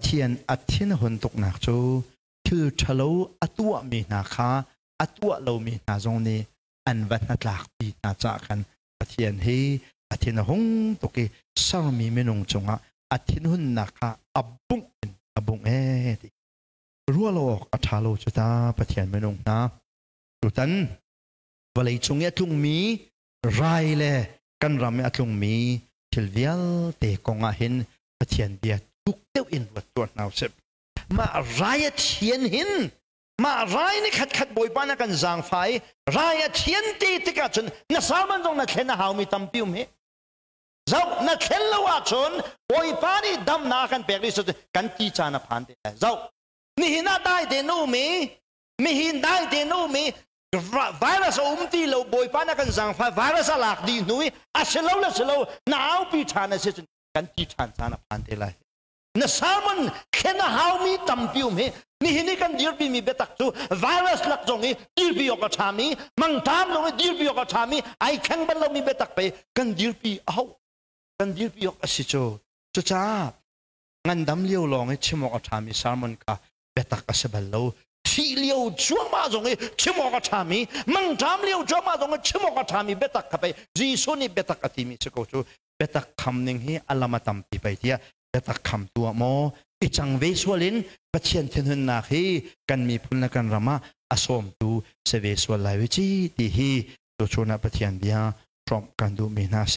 Pathian a thinhun tuknak cu thil ṭhalo a tuahmi hna kha a tuah lomi hna zong nih an va hnatlakpi hna caah khan Pathian hi a thin a hung tuk i sermi minung cungah a thinhunnak kha a bungh in a bungh ee ti ruah lo awk a ṭha lo cu ta. Pathian minung hna, tutan vawlei cung i a tlungmi rai le kan ram i a tlungmi thil vialte kong ah hin Pathian bia tuk deuh in ruat tuah hna usih. Mah rai a thian hin, mah rai ni khat khat Bawipa na kan zaangfah i rai a thian te tikah cun na sermon zong na thlen a haumi tampi um hi. Zoh, na thlen lo ahcun Bawipa nih damnak kan pek rih kan ti caan a phan te lai. Zoh, nihin ah dai te na um i mihin dai te na um i virus a um ti lo, Bawipa na kan zaangfah, virus a lak dih hnu i a si lo le si lo na aupi ṭhan a si cun kan ti ṭhan caan a phan te lai. Na sermon thlen a haumi tampi um hi. Nihin i kan dirpi mi biatak cu virus lak zong i dirpi awk a ṭhami, mangṭam zong i dirpi awk a ṭhami, ai thleng bal lomi biatak pe kan dirpi a hau, kan dirpi awk a si cu. Cucaah ngandam lio lawng i chim awk a ṭhami sermon kha biatak a si bal lo. Thih lio cuahmah zong i chim awk a ṭhami, mangṭam lio cuahmah zong i chim awk a ṭhami biatak kha pei Jesuh nih biatak a timi si ko cu. Biatak kham ning hi a lam a tampi pei tiah biatak kham tu ah maw i cang ve sual in Pathian thinhunnak hi kan miphun le kan ram ah a sawmtu si ve sual lai ve ci ti hi tuchun ah Pathian bia hrawmh kan duhmi hna si.